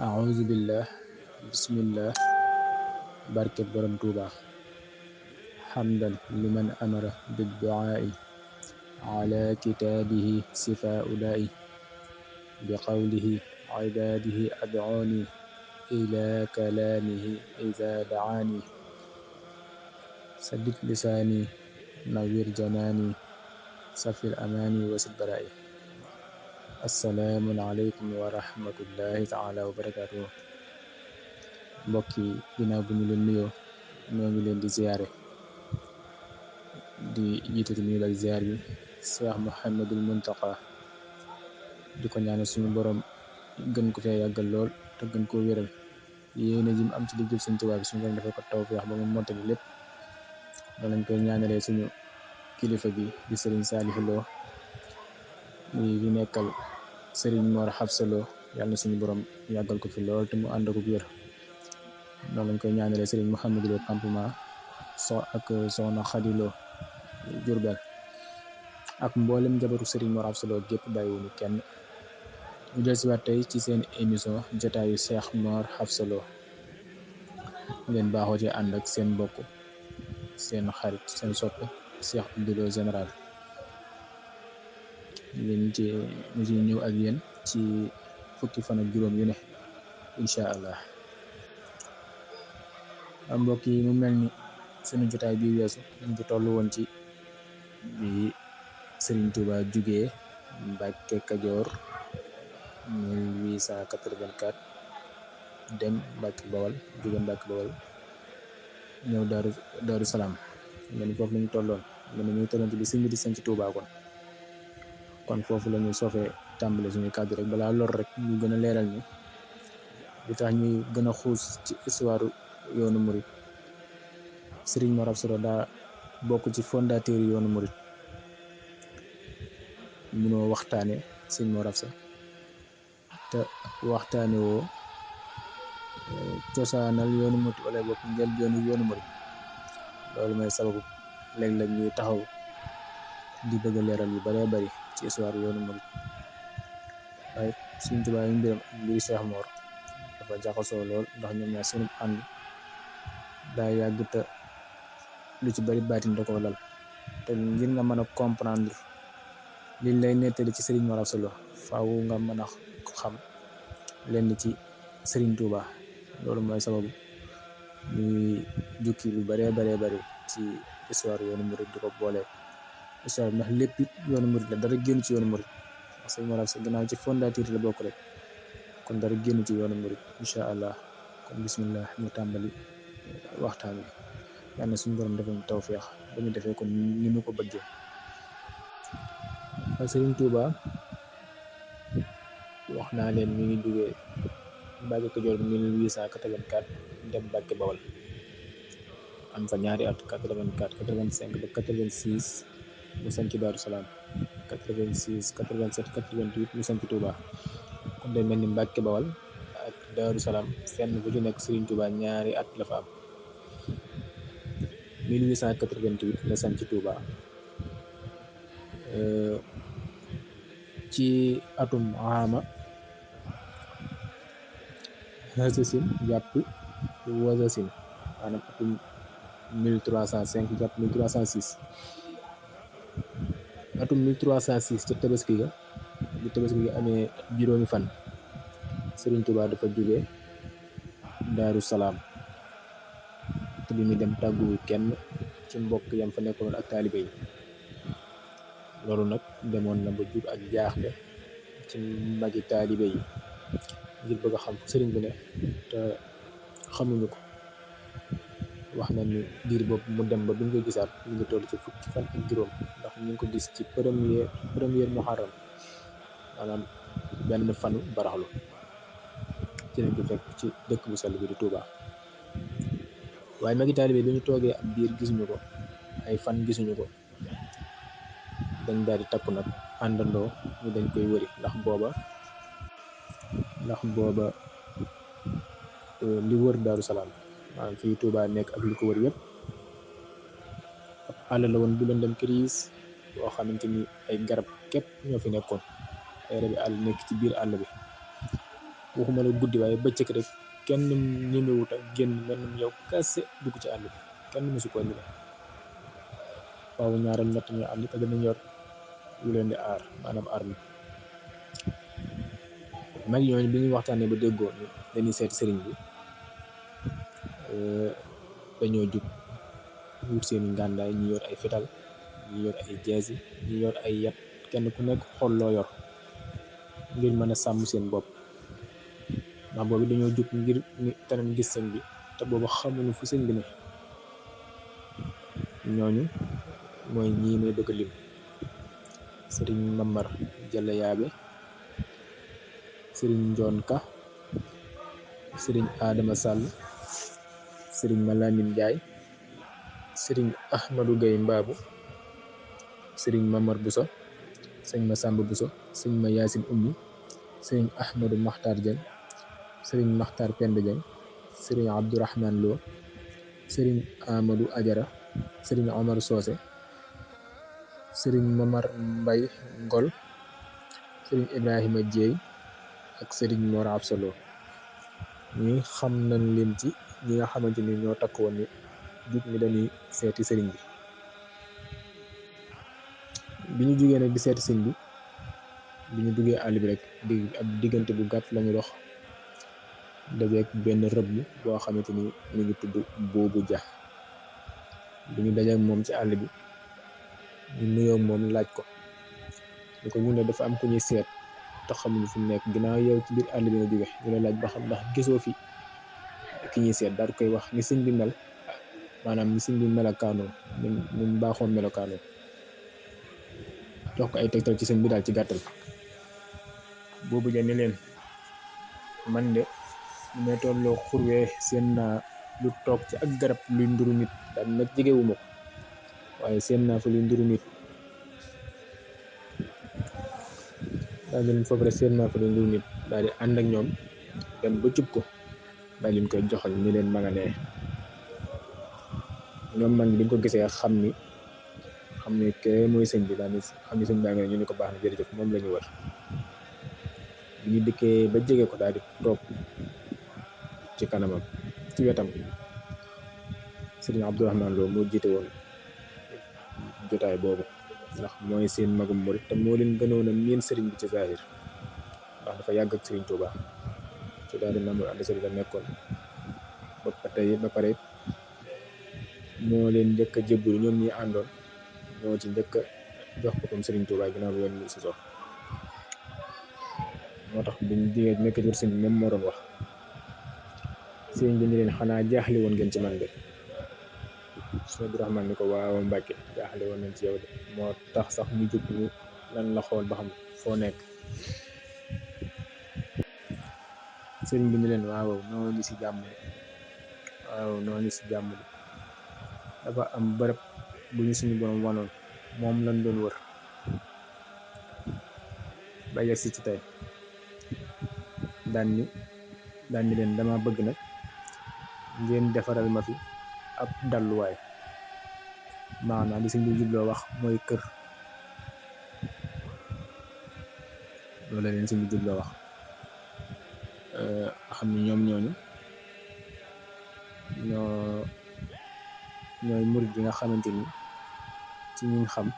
auzu billah bismillah barke borom tuuba hamdan liman amara bidduaai ala kitaabihi sifaa'ulaa'i bi qawlihi ibaadihi ad'uuni ila kalaamihi iza da'aani saddid lisaani nawwir janaani safir amaani wasid baraa'i. assalaamu aleykum wa rahmatullahi taala wa barakaatuhu. mbokk yi ginnaaw bu ñu leen nuyoo ñoo ngi leen di ziyaare di jiitati nuyu ak ziyaar bi Cheikh Mouhamadul Muntaqa di ko ñaanal suñu borom gën ko fee yàggal lool te gën koo wéral yéene ji mu am ci liggéey Sëñ Tuubaa bi suñu borom defal ko tawfeex ba mu mottali lépp. noonu lañ koy ñaanalee suñu kilifa gi di Serigne Saliou Lo mi fi nekkal Serigne Mor Habsa Lo yàlla na suñu borom yàggal ko fi lool te mu ànd ak wér. noonu lañ koy ñaanalee Serigne Mouhamadou Lo campement ak soxna Khady Lo Jurbel ak mboolem njabootu Serigne Mor Habsa Lo gépp bàyyiwuñu kenn. ñu del si waat tey ci seen émission jotaayu Cheikh Mor Habsa Lo ngeen baaxoo ci ànd ak seen mbokk seen xarit seen soppe Cheikh Abdou Lo général ñu ci ñëw ak yéen ci fukki fan ak juróom yu ne incha allah. mbokk yi mu mel ni suñu jotaay bi weesu ñu ngi toll woon ci bi Serigne Touba jugee Mbàkke Kajoor 1884 dem Mbàkke Bawal jóge Mbàkke Bawal ñëw Daaru Salaam mel ni foofu la ñu tolloon mel ni ñu tolloon ci bi sëñ bi di sañ ci Touba kon foofu la ñuy sofee tàmbale suñu kàddu rek balaa lor rek ñu gën a leeral ni li tax ñuy gën a xuus ci histoire yoonu murit. Serigne Mor Habsa Lo daa bokk ci fondateur yoonu murit. munoo waxtaane sëñ Mor Habsa te waxtaane woo cosaanal yoonu murit wala bokk njëlbéenu yoonu murit. loolu mooy sababu léeg-léeg ñuy taxaw di bëgg a leeral yu baree bari ci histoire yoonu murit. waaye Sëñ Tuubaa yi mbiram ak mbiri Cheikh Mor dafa jaxasoo lool ndax ñoom ñaar seen ànd daa yàgg te lu ci bari baatin da koo lal te ngir nga mën a comprendre liñ lay nettali ci Serigne Mor Habsa Lo faaw nga mën a xam lenn ci Serigne Touba. loolu mooy sababu ñuy jukki lu baree bari ci histoire yoonu murit di ko boole histoire bi ndax lépp yoonu murit la dara génn ci yoonu murit ndax Serigne Mor Habsa ginnaaw ci fondateur la bokk rek kon dara génn ci yoonu murit incha allah. kon bismillah ñu tàmbali waxtaan wi yàlla na suñu borom defal ñu tawfeex ba ñu defee ko ni mu ko bëggee. Serigne Touba wax naa leen mi ngi jógee Mbàkke Kajoor 1884 dem Mbàkke Bawal am fa ñaari at 84 85 ba 86 mu sanc Daaru Salaam 86 87 88 mu sanc Touba. kon day mel ni Mbàkke Bawal ak Daaru Salaam fenn bu ci nekk Serigne Touba ñaari at la fa am. 1888 la sanc Touba. ci atum ama hasasin jàpp wasasin maanaam atum 1305 jàpp 1306. atum 1306 ca tabaski ga bu tabaski ga amee juróomi fan Serigne Touba dafa jóge Daaru Salaam te bi muy dem tàgguwu kenn ci mbokk yam fa nekkoon ak taalibe yi. loolu nag demoon na ba jur ak jaaxle ci magi taalibe yi ngir bëgg a xam fu sëriñ bi ne te xamuñu ko. wax na ni diir boobu mu dem ba bi ñu koy gisaat ñu ngi toll ci fukki fan ak juróom ndax ñu ngi ko gis ci première muharram maanaam benn fanu baraxlu ci lañ ko fekk ci dëkk bu sell bi di Touba. waaye magi taalibe bi ñu toogee ab biir gisuñu ko ay fan gisuñu ko dañ daal di takku nag àndandoo ñu dañ koy wëri ndax booba li wër Daaru Salaam maanaam fii Touba nekk ak li ko wër yëpp ab àll la woon bu lëndëm këriis boo xamante ni ay garab képp ñoo fi nekkoon ay rabi àll nekk ci biir àll bi. waxuma la guddi waaye bëccëg rek kenn ñemewut ak génn mel yow kase dugg ci àll bi kenn mësu koo ñeme faaw ñaaram ñett ñu ànd te danañ yor lu leen di aar maanaam arme mag ñooñu bi ñuy waxtaanee ba déggoo ni dañuy seeti sëriñ bi dañoo jug wut seeni ngàndaay ñi yor ay fetal ñi yor ay jeesi ñi yor ay yat kenn ku nekk xool loo yor ngir mën a sàmm seen bopp ndax boobu dañoo jug ngir ni danañ gis sëñ bi te boobu xamuñu fu sëñ bi ne ñooñu mooy ñii may bëgg a lim sëriñ Mamar Jalla Yaabe sëriñ Njoon Ka sëriñ Adama Sall sëriñ Malamin Njaay sëriñ Ahmadou Gay Mbaabu sëriñ Mamar Buso sëriñ Masamba Buso sëriñ ma Yaasin Ummi sëriñ Ahmadou Maxtaar Jeng sëriñ Maxtaar Pend Jeng sëriñ Abdourahman Lo sëriñ Amadou Ajara sëriñ Omar Soose sëriñ Mamar Mbay Ngol sëriñ Ibrahima Jeey ak sëriñ Mor Absa Lo ñi xam nañ leen ci ñi nga xamante ni ñoo takk woon ni jug ni dañuy seeti sëriñ bi ñu jugee nag di seeti sëriñ bi ñu duggee àll bi rek ab diggante bu gàtt lañu dox dajeek benn rëbb boo xamante ni mi ngi tudd Boobu Ja bi ñu dajeek moom ci àll bi ñu nuyoo moom laaj ko ñu ko ñu ne dafa am ku ñuy seet te xamuñu fu mu nekk ginnaaw yow ci biir àll bi nga jóge ñu la laaj ba xam ndax gisoo fi ki ñuy seet daal koy wax ni sëñ bi mel maanaam ni sëñ bi melokaanoo ni mu baaxoon melokaanoo jox ko ay tegtal ci sëñ bi daal ci gàttal Boobu Ja ne leen man de ñu may tolloo xurwee seen naa lu toog ci ak garab luy nduru nit daal nag jegewuma ko waaye seen naa fa luy nduru nit daal leen foofu rek seen naa fa luy nduru nit daal di ànd ak ñoom dem ba jub ko daal leen koy joxal ni leen maganee ñoom mag ñi bi ñu ko gisee xam ni kee mooy sëñ bi daal ni xam ni sëñ baa ngi ne ñu ne ko baax na jërëjëf moom la ñu wër bi ñu dikkee ba jege ko daal di toog ci kanamam ci wetam sëriñ Abdourahman Lo moo jiite woon jotaay boobu ndax mooy seen magum murit te moo leen gënoon a miin sëriñ bi ci zahir ndax dafa yàgg ak sëriñ Touba ci daal di Mamour Anta Sali la nekkoon ba pare moo leen njëkk a jébbalu ñoom ñi àndoon ñoo ci njëkk a jox boppam sëriñ Touba ginnaaw bi yoon mi si sox moo tax biñ jigee nekk ci sëriñ bi moom moo doon wax sëriñ bi ni leen xanaa jaaxle woon ngeen ci man de sëriñ Abdourahman ni ko waaw Mbàkke jaaxle woon nañ ci yow de moo tax sax ñu jóg ñu lan la xool ba xam foo nekk sëriñ bi ni leen waaw noo ngi si jàmm de waaw noo ngi si jàmm de dafa am bërëb bu ñu suñu borom wanoon moom lañ doon wër ba yegsi ci tey daan ni leen dama bëgg nag ngeen defaral ma fi ab dalluwaay maanaam li sëñ bi jubloo wax mooy kër loolu la leen sëñ bi jubloo wax xam ni ñoom ñooy murit yi nga xamante ni ci ñiñ xam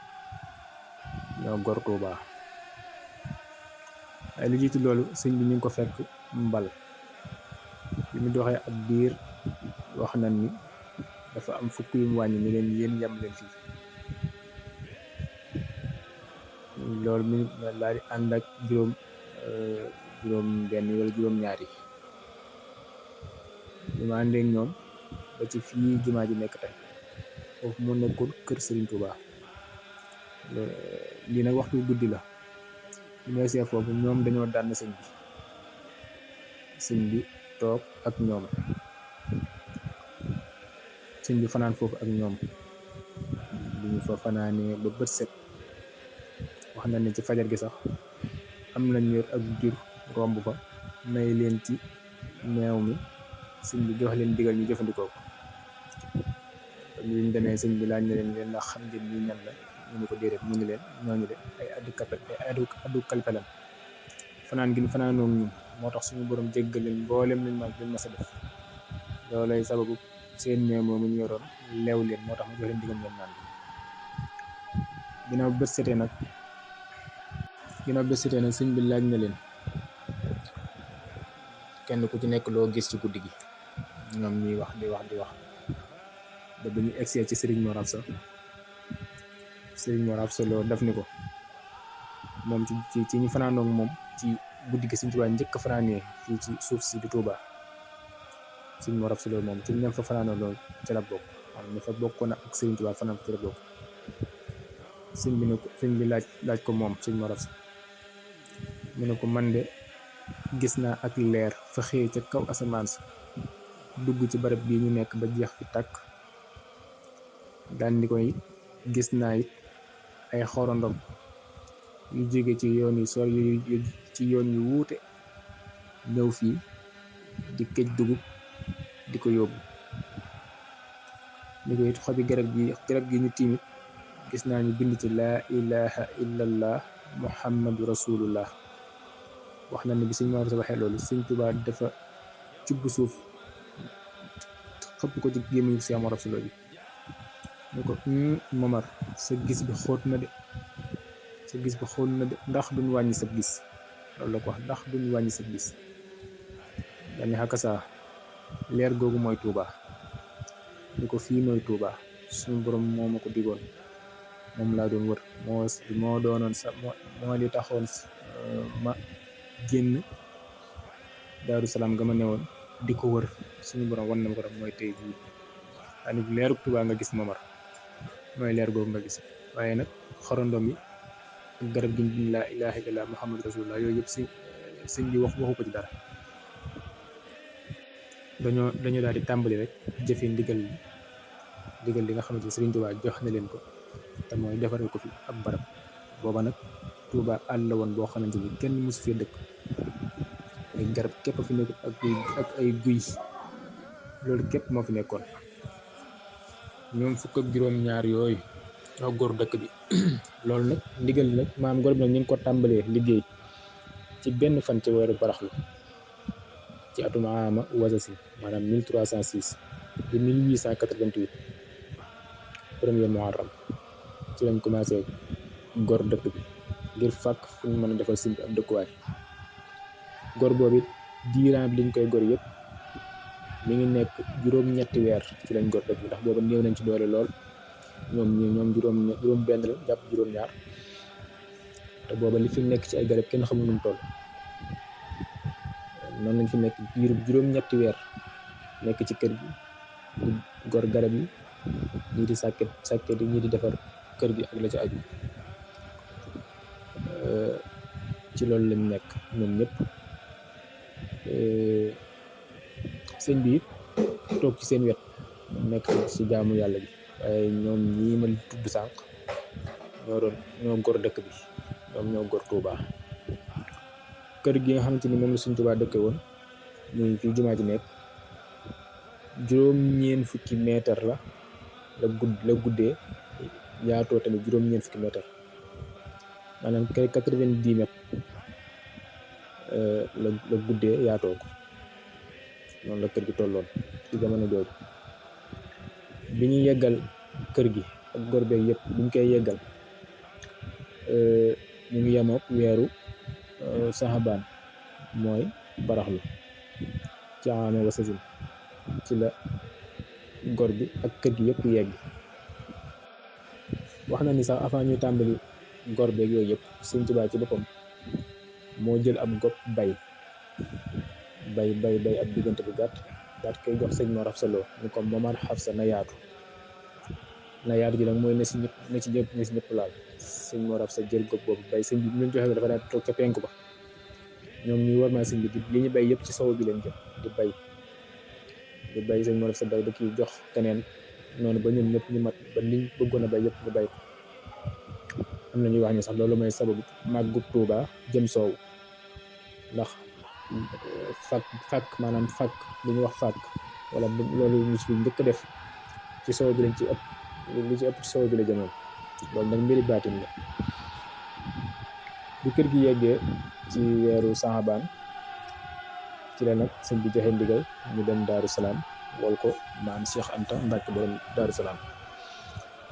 ñoo gor Tuuba waaye lu jiitu loolu sëñ bi ñu ngi ko fekk mbal bi mu doxee ab biir wax nañ ni dafa am fukk yu mu wàññi ni leen yéen yem leen fii loolu mi daal di ànd ak juróom benn wala juróom ñaari bi ma àndee ak ñoom ba ci fii jumaa ji nekk tey foofu mu nekkul kër Serigne Touba lii nag waxtu guddi la bu ñu egsee foofu ñoom dañoo dànn sëñ bi toog ak ñoom sëñ bi fanaan foofu ak ñoom bi ñu fa fanaanee ba bët set wax na ne ci fajar gi sax am nañ yor ak jur romb fa may leen ci meew mi sëñ bi jox leen digal ñu jëfandikoo ko ñu demee sëñ bi laaj na leen la xam ngeen ñi ñan la ñu ne ko déedéet mu ni leen ñooñu de ay addu kalpe lan fanaan gi ñu fanaanoog ñun moo tax suñu borom jéggal leen mboolem luñ mas a def loolay sababu seen meew moomu ñu yoroon leew leen moo tax ma jox leen digal ngeen naan ginnaaw bët setee nag sëñ bi laaj na leen kenn ku ci nekk loo gis ci guddi gi ñoom ñuy wax di wax ba ñu egsee ci Serigne Mor Absa Lo def ni ko moom ci ñu fanaanoog moom ci guddi gi Sëñ Tuubaa njëkk a fanaanee fii ci suuf si di Tuubaa Sëñ Mor Absa Lo moom ci ñam fa fanaanoo loolu ci la bokk maanaam ñu fa bokkoon ak Sëriñ Tuubaa fanaan ci la bokk sëñ bi laaj ko moom Sëñ Mor Absa mu ne ko man de gis naa ak leer fa xëy ca kaw asamaan sa dugg ci barab bii ñu nekk ba jeex fi tàkk daan di koy gis naa it ay xorondom yu jóge ci yoon yu sor ci yoon yu wuute ñëw fii di këj dugub di ko yóbbu ñu ko it xobi garab gi ñu tiimit gis naa ñu bind ci laa ilaha illallah muhammadu rasulullah wax na ne bi Sëñ Mor Absa waxee loolu Sëñ Tuubaa dafa cubb suuf xëpp ko ci gémmiñu Sëñ Mor Absa Lo bi ñu ko Momar sa gis bi xóot na de ndax duñ wàññi sa gis loolu la ko wax ndax duñ wàññi sa gis dañu xakka saa leer googu mooy Tuubaa ñu ko fii mooy Tuubaa suñu borom moo ma ko digoon moom laa doon wër moo doonoon moo li taxoon ma génn Daaru Salaam ga ma newoon di ko wër suñu borom wan na ma ko rek mooy tey jii daani leerug Tuubaa nga gis Momar mooy leer googu nga gis waaye nag xorondom yi ak garab gi laa ilaaha illallaah muhammadu rasulullah yooyu yëpp sëñ bi waxu ko ci dara dañoo daal di tàmbali rek jëfe ndigal li nga xamante ni Sëriñ Tuubaa jox na leen ko te mooy defaral ko fi ab barab booba nag Tuubaa àll la woon boo xamante ni kenn mosu fee dëkk ay garab képp fi nekk ak ay guy loolu képp moo fi nekkoon ñoom fukk ak juróom-ñaar yooyu ñoo góor dëkk bi loolu nag ndigal nag maam gor bi nag ñu ngi ko tàmbalee liggéey ci benn fan ci weeru baraxlu ci atum ama wasasin maanaam 1306 di 1888 premier muharram ci lañ commencé gor dëkk bi ngir fàkk fu ñu mën a defal sëñ bi ab dëkkuwaay gor boobu it diiraan bi liñ koy gor yëpp mi ngi nekk juróom-ñetti weer ci lañ gor dëkk bi ndax booba néew nañ ci doole lool ñoom juróom benn la jàpp juróom-ñaar te booba li fi nekk ci ay garab kenn xamul nu mu toll noonu lañ fi nekk diirub juróom-ñetti weer nekk ci kër gi di gor garab yi ñii di sàkket yi ñii di defar kër gi ak la ci aju ci loolu lañ nekk ñoom ñëpp sëñ bi it toog ci seen wet nekk ci jaamu yàlla bi waaye ñoom ñii ma tudd sànq ñoo gor dëkk bi ñoom ñoo gor Tuubaa kër gi nga xamante ni moom la Sëñ Tuubaa dëkke woon muy fii jumaa ji nekk juróom-ñeen fukki meetar la guddee yaatoo tamit juróom-ñeen fukki meetar maanaam kay 90 mètres la guddee yaatoo ko noonu la kër gi tolloon ci jamono jooju bi ñuy yeggal kër gi ak gor beeg yëpp bi ñu koy yeggal ñu ngi yemook weeru saxabaan mooy baraxlu ci ama wasasin ci la gor bi ak kër gi yëpp yegg wax na ni sax avant ñuy tàmbali gor beeg yooyu yëpp Sëñ Tuubaa ci boppam moo jël ab gopp bay ab diggante bu gàtt daat koy jox Sëñ Mor Absa Lo ni ko Momar Absa na yaatu ji nag mooy na si ñëpp laal Sëñ Mor Absa jël gopp boobu bay sëñ bi mu leen joxe dafa daan toog ca penku ba ñoom ñuy war maa sëñ bi li ñu bay yëpp ci sow bi leen jëm di bay Sëñ Mor Absa bay ba kii jox keneen noonu ba ñun ñëpp ñu mat ba liñ bëggoon a bay yëpp ñu bay ko am na ñuy wax ni sax loolu mooy sababu màggug Tuubaa jëm soow ndax maanaam fàkk li ñuy wax fàkk wala loolu ñu ci njëkk def ci soow bi lañ ci ëpp li ci ëpp ci soow bi la jëmoon loolu nag mbiri baatin la bi kër gi yeggee ci weeru saxabaan ci la nag sëñ bi joxe ndigal ñu dem Daaru Salaam wol ko maam Cheikh Anta Mbàkke borom Daaru Salaam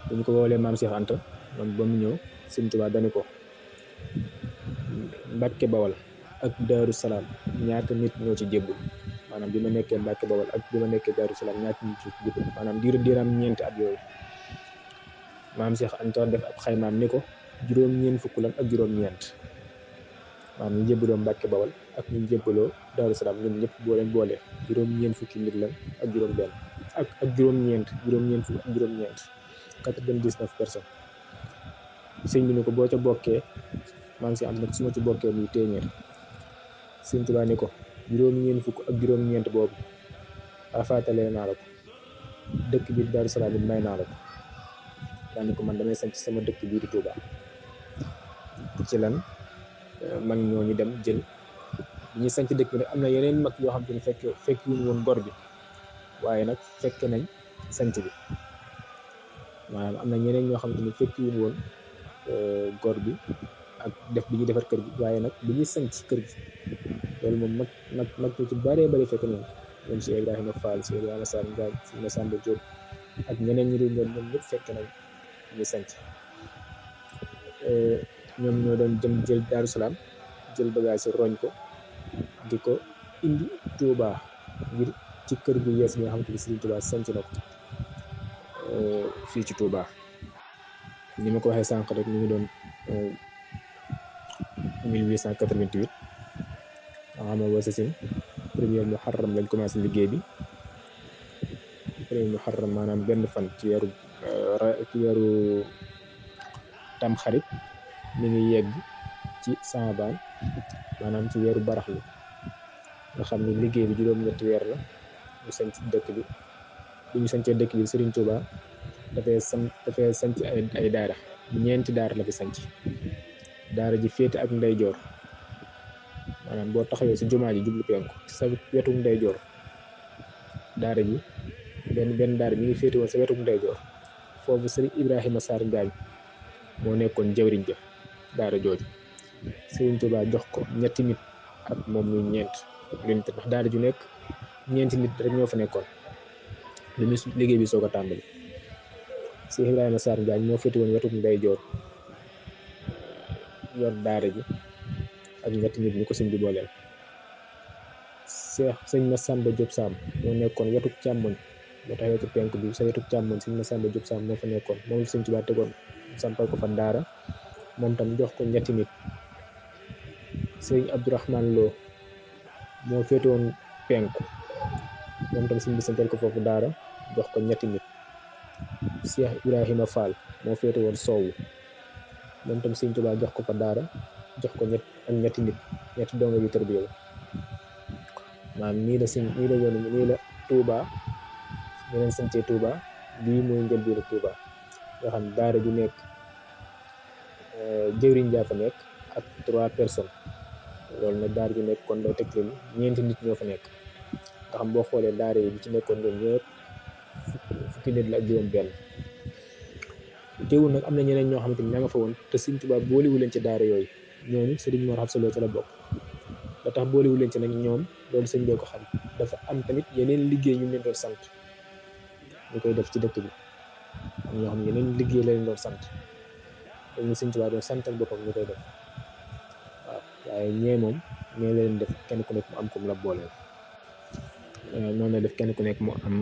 bu ñu ko woolee maam Cheikh Anta moom ba mu ñëw sëñ Tuubaa dani ko Mbàkke Bawal ak Daaru Salaam ñaata nit ñoo ci jébbul maanaam bi ma nekkee Mbàkke Bawal ak bi ma nekkee Daaru Salaam ñaata nit ñoo ci jébbul maanaam diiram ñeenti at yooyu maam Cheikh Anta def ab xaymaam ni ko juróom-ñeent fukk lan ak juróom-ñeent maanaam ñu jébbaloo Mbàkke Bawal ak ñu jébbaloo Daaru Salaam ñun ñëpp boo leen boolee juróom-ñeent fukki nit lan ak juróom-benn ak juróom-ñeent fukk ak juróom-ñeent 99 personnes sëñ bi ni ko boo ca bokkee maam Cheikh Anta ni ko su ma ci bokkee muy téeméer sëñ Tuubaa ni ko juróom-ñeent fukk ak juróom-ñeent boobu rafaatalee naa la ko dëkk bi Daaru Salaam bi may naa la ko daal ni ko man damay sanc sama dëkk bii di Touba ci lan mag ñooñu dem jël bi ñuy sanc dëkk bi nag am na yeneen mag yoo xam te ne fekkiwuñu woon gor bi waaye nag fekke nañ sanc bi maanaam am na ñeneen ñoo xam te ne fekkiwuñu woon gor bi ak def bi ñuy defar kër gi waaye nag bi ñuy sanc kër gi loolu moom mag ñu ci bëree bëri fekk nañ ñoom si Ibrahima Fall si Ibrahima Sarr Ndiaye si Massamba Diop ak ñeneen ñi dul ñoom ñëpp fekk nañ ñu sanc ñoom ñoo doon jël Daaru Salaam jël bagage roñ ko di ko indi Touba ngir ci kër gu yees bi nga xamante ni Serigne Touba sanc na ko fii ci Touba ni ma ko waxee sànq rek ñu ngi doon 1888 ama wasasin premier muharram lañ commencé liggéey bi premier muharram maanaam benn fan ci weeru tamxarit mi ngi yegg ci saabaan maanaam ci weeru baraxlu nga xam ne liggéey bi juróom-ñetti weer la ñu sanc dëkk bi bu ñu sancee dëkk bi Serigne Touba dafay sanc ay daara ñeenti daara la fi sanc daara ji féete ak ndeyjoor maanaam boo taxawee si jumaa ji jublu penku sa wetu ndeyjoor daara ji benn daara mi ngi féete woon sa wetu ndeyjoor foofu Serigne Ibrahima Sarr Njaañ moo nekkoon jawriñ ja daara jooju Serigne Touba jox ko ñetti nit ak moom muy ñeent ndax daara ju nekk ñeenti nit rek ñoo fa nekkoon lu ñu liggéey bi soog a tàmbali Serigne Ibrahima Sarr Njaañ moo féete woon wetu ndeyjoor yor daara ji ak ñetti nit ñi ko sëñ bi booleel sëñ Massamba Diop Sam moo nekkoon wetu càmmoñ boo taxee ci penk bi sa wetu càmmoñ sëñ Massamba Diop Sam moo fa nekkoon moom la sëñ Tuubaa tegoon sampal ko fa daara moom tam jox ko ñetti nit sëñ Abdourahman Lo moo féete woon penku moom tam sëñ bi sampal ko foofu daara jox ko ñetti nit Cheikh Ibrahima Fall moo féete woon soowu moom tam sëñ Tuubaa jox ko fa daara jox ko ñetti nit ñetti dongo yu tërbiya maanaam nii la yoon nii la Touba ñu leen sancee Touba lii mooy njëlbéenu Touba nga xam daara ju nekk jëwriñ jaa fa nekk ak 3 personnes loolu nag daara ju nekk kon day teg leen ñeenti nit ñoo fa nekk nga xam boo xoolee daara yi bi ci nekkoon ñoom ñëpp fukki nit la ak juróom benn teewul nag am na ñeneen ñoo xamante ni ña nga fa woon te Sëriñ Tuubaa boolewu leen ci daara yooyu ñooñu Sëriñ Mor Absa Lo ci la bokk la tax boolewu leen ci nag ñoom loolu sëñ bee ko xam dafa am tamit yeneen liggéey yu leen doon sant ñu koy def ci dëkk bi am ñoo xam ne yeneen liggéey la leen doon sant dañu Sëriñ Tuubaa doon santal boppam ñu koy def waaw waaye ñee moom ñee leen def kenn ku nekk mu am kum la booleel noonu la def kenn ku nekk mu am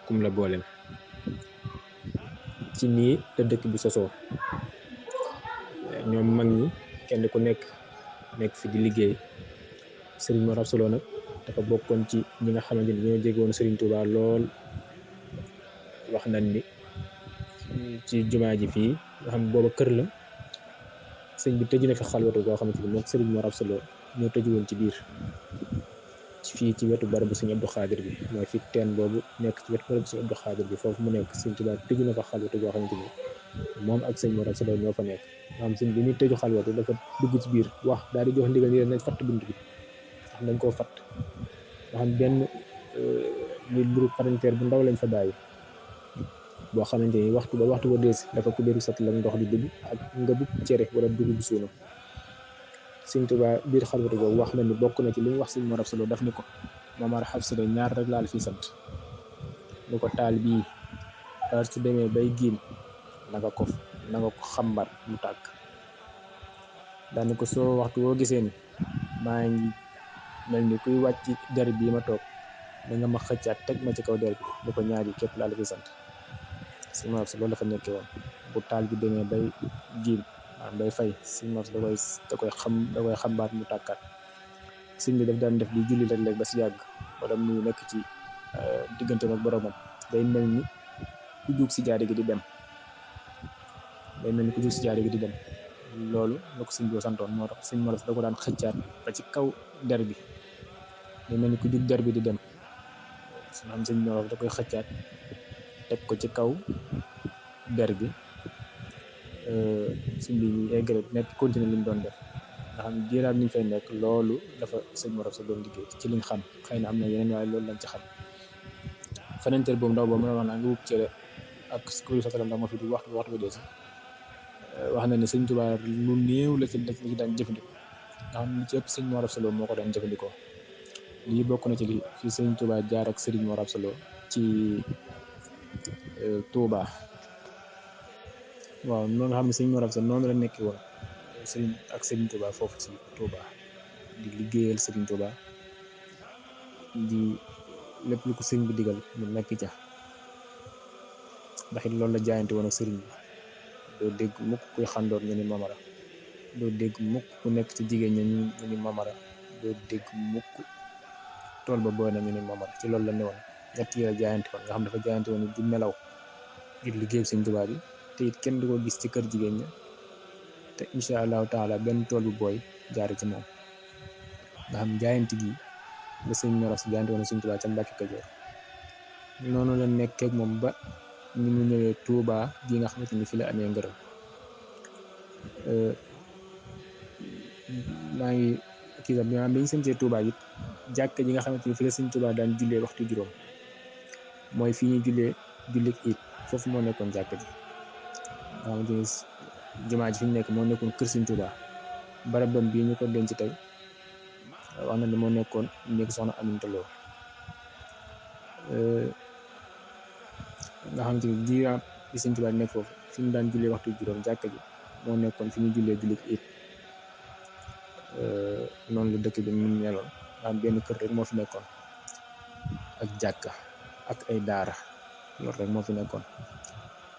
kum la booleel ci nii te dëkk bi sosoo ñoom mag ñi kenn ku nekk fi di liggéey Sëriñ Mor Absa Lo nag dafa bokkoon ci ñi nga xamante ni ñoo jegoon Sëriñ Tuubaa lool wax nañ ni ci jumaa ji fii nga xam booba kër la sëñ bi tëju na fi xalwatu boo xamante ni moom Sëriñ Mor Absa Lo ñoo tëju woon ci biir fii ci wetu barabu Sëñ Abdou Khadir bi mooy fi teen boobu nekk ci wetu barabu Sëñ Abdou Khadir bi foofu mu nekk Sëñ Tuubaa tëju na fa xalwatu boo xamante ni moom ak Sëñ Mor Absa Lo ñoo fa nekk maanaam sëñ bi ni tëju xalwatu dafa dugg ci biir wax daal di jox ndigal ni nañ fatt bunt bi ndax dañ koo fatt nga xam benn li mburu parenteer bu ndaw lañ fa bàyyi boo xamante ni waxtu ba deesi dafa kubéeru sat la ndox di dugg ak nga bu cere wala dugub suuna sëñ Tuubaa biir xalwatu boobu wax na ni bokk na ci li mu wax sëñ Mor Absa Lo daf ni ko Momar Xabsa de ñaar rek laal fii sant ni ko taal bii heure su demee bay giim na nga ko xambar mu tàkk daani ko soo waxtu woo gisee ni maa ngi mel ni kuy wàcc der bii ma toog da nga ma xëccaat teg ma ci kaw der bi ni ko ñaar yi képp laal fii sant sëñ Mor Absa loolu dafa nekkee woon bu taal bi demee bay giim maanaam bay fay sëñ Mor Absa da koy xambaat mu tàkkaat sëñ bi daf daan def di julli léeg-léeg ba si yàgg wala muy nekk ci diggante ak boromam day mel ni ku jug si jaare gi di dem loolu la ko sëñ bi santoon moo tax sëñ Mor Absa da ko daan xëccaat ba ci kaw der bi day mel ni ku jug der bi di dem su xam sëñ Mor Absa da koy xëccaat teg ko ci kaw der bi sëñ bi ñu eggale nekk continuer li mu doon def nga xam diiraat niñ fay nekk loolu dafa sëñ Mor Absa doon liggéey ci liñ xam xëy na am na yeneen waaye loolu lañ ci xam fenenteel boobu ndaw boobu mën a wax naa nga wub cere ak kuréel sa ndax ma fi du waxtu bi dee si wax na ne sëñ Tuubaa lu néew la ci daan jëfandikoo nga xam lu ci ëpp sëñ Mor Absa Lo moo ko daan jëfandikoo lii bokk na ci li fi sëñ Tuubaa jaar ak sëriñ Mor Absa Lo ci Touba waaw noonu nga xam ne sëñ Mor Absa noonu la nekki woon sëriñ Touba foofu ci Touba di liggéeyal sëriñ Touba di lépp lu ko sëñ bi digal mu nekk ca ndax it loolu la jaayante woon ak sëriñ bi doo dégg mukk kuy xàndoor ñu ni mamara doo dégg mukk ku nekk ci jigéen ña ñu ni mamara doo dégg mukk tool ba booy na ñu ni mamara ci loolu la ne woon ñett yi la jaayante woon nga xam dafa jaayante woon di nelaw ngir liggéeyal sëñ Touba bi te it kenn du ko gis ci kër jigéen ña te incha allahu taala benn tool bu booy jaare ci moom nga xam jaayante gi la sëñ Mor Absa jaayante woon sëñ Touba ca Mbàkke Kajoor noonu la nekkee ak moom ba ni mu ñëwee Touba gi nga xamante ni fi la amee ngërëm maa ngi kii sax maanaam bi ñu sañcee Touba it jàkk ji nga xamante ni fi la sëñ Touba daan jullee waxtu juróom mooy fii ñuy jullik it foofu moo nekkoon jàkk ji nga xamante ni jumaa ji fi ñu nekk moo nekkoon kër sëñ Touba barabam bii ñu ko denc tey wax na ni moo nekkoon néeg soxna Aminta Lo nga xamante ni diiran bi sëñ Touba nekk foofu fi mu daan jullee waxtu juróom jàkk ji moo nekkoon fi ñu jullik it noonu la dëkk bi mu meloon nga xam benn kër rek moo fi nekkoon ak jàkka ak ay daara loolu rek moo fi nekkoon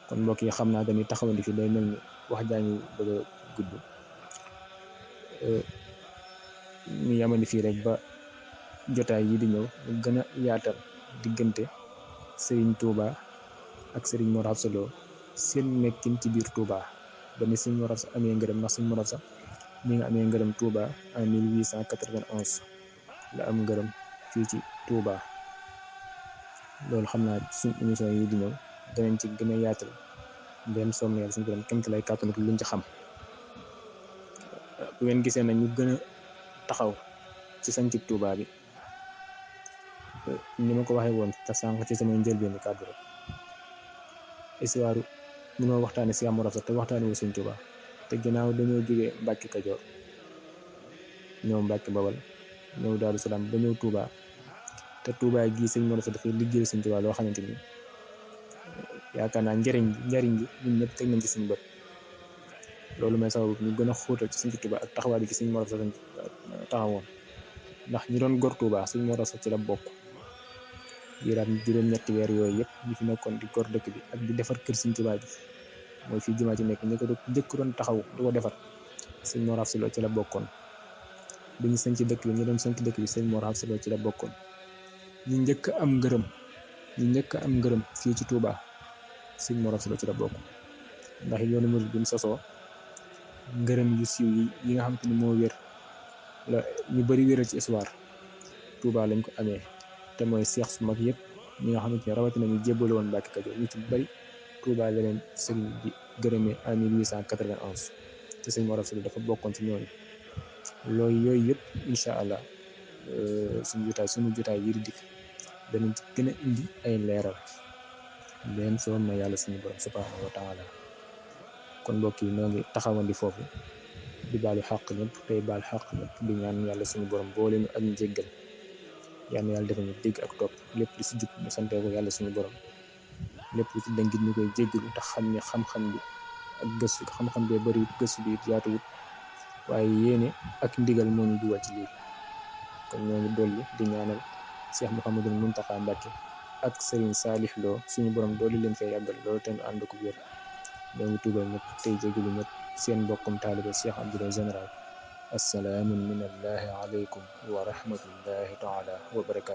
kon mbokk yi xam naa dañuy taxawandi fi day mel ni wax jaa ngi bëgg a gudd ñu yamandi fii rek ba jotaay yi di ñëw ñu gën a yaatal diggante Serigne Touba ak Serigne Mor Absa Lo seen nekkin ci biir Touba ba ni Serigne Mor Absa amee ngërëm ndax Serigne Mor Absa mi nga amee ngërëm Touba en 1891 la am ngërëm fii ci Touba loolu xam naa suñ émission yi di ñëw danañ ci gën a yaatal ndem soom na yàlla suñu borom kémta lay kàttanu luñ ci xam bu ngeen gisee nag ñu gën a taxaw ci sañcib Touba bi ni ma ko waxee woon te sànq ci samay njëlbeeni kàddu rek histoire ni ma waxtaane si Mor Absa te waxtaane wu sëñ Touba te ginnaaw dañoo jógee Mbàkke Kajoor ñëw Mbàkke Bawal ñëw Daaru Salaam ba ñëw Touba te Touba gii sëñ Mor Absa dafay liggéeyal sëñ Touba loo xamante ni yaakaar naa njariñ gi ñun ñëpp teg nañ ci suñu bët loolu may sababu ñu gën a xóotal ci sëñ Touba ak taxawaay bi ci sëñ Mor Absa taxawoon ndax ñi doon gor Touba sëñ Mor Absa ci la bokk diiraat juróom-ñetti weer yooyu yëpp ñu fi nekkoon di gor dëkk bi ak di defar kër sëñ Touba ji mooy fii jumaa ci nekk ñi ko njëkk doon taxaw di ko defar sëñ Mor Absa Lo ci la bokkoon bi ñu sañ ci dëkk bi ñu doon sañ ci dëkk bi sëñ Mor Absa Lo ci la bokkoon ñi njëkk am ngërëm fii ci Touba sëñ Mor Absa Lo ci la bokk ndax yoonu murid bi mu sosoo ngërëm yu siiw yi nga xamante ni moo wér la ñu bari wéral ci histoire Touba lañ ko amee te mooy seex su mag yëpp ñi nga xamante ne rawatina ñu jébbale woon Mbàkke Kajoor ñu ci bari Touba la leen sëriñ bi gërëmee en 1891 te sëñ Mor Absa Lo dafa bokkoon ci ñooñu loolu yooyu yëpp incha allah suñu jotaay yi di dikk danañ ci gën a indi ay leeral ndéem soom na yàlla suñu borom subhanahu wa taala kon mbokk yi noo ngi taxawandi foofu di baalu xàq ñëpp tey baal xàq ñëpp di ñaan yàlla suñu borom boole ñu ak njéggal yal na yàlla defal ñu dégg ak topp lépp lu si jub ñu santee ko yàlla suñu borom lépp lu ci dëngit ñu koy jéggalu tax xam ne xam-xam bi ak gëstu xam-xam bee bëriwut gëstu bi yaatuwut waaye yéene ak ndigal moo ñu dugal ci lii kon ñoo ngi dolli di ñaanal Cheikh Mouhamadul Mountakha Mbacké ak Serigne Salih Lo suñu borom dolli leen fee yàggal loolu te ñu ànd ko wér ñoo ngi tuubal ñëpp tey jégalu ñëpp seen mbokkum taalibe Cheikh Abdoulaye Général assalaamu minallahi aleykum wa rahmatullahi taala wa barakaatu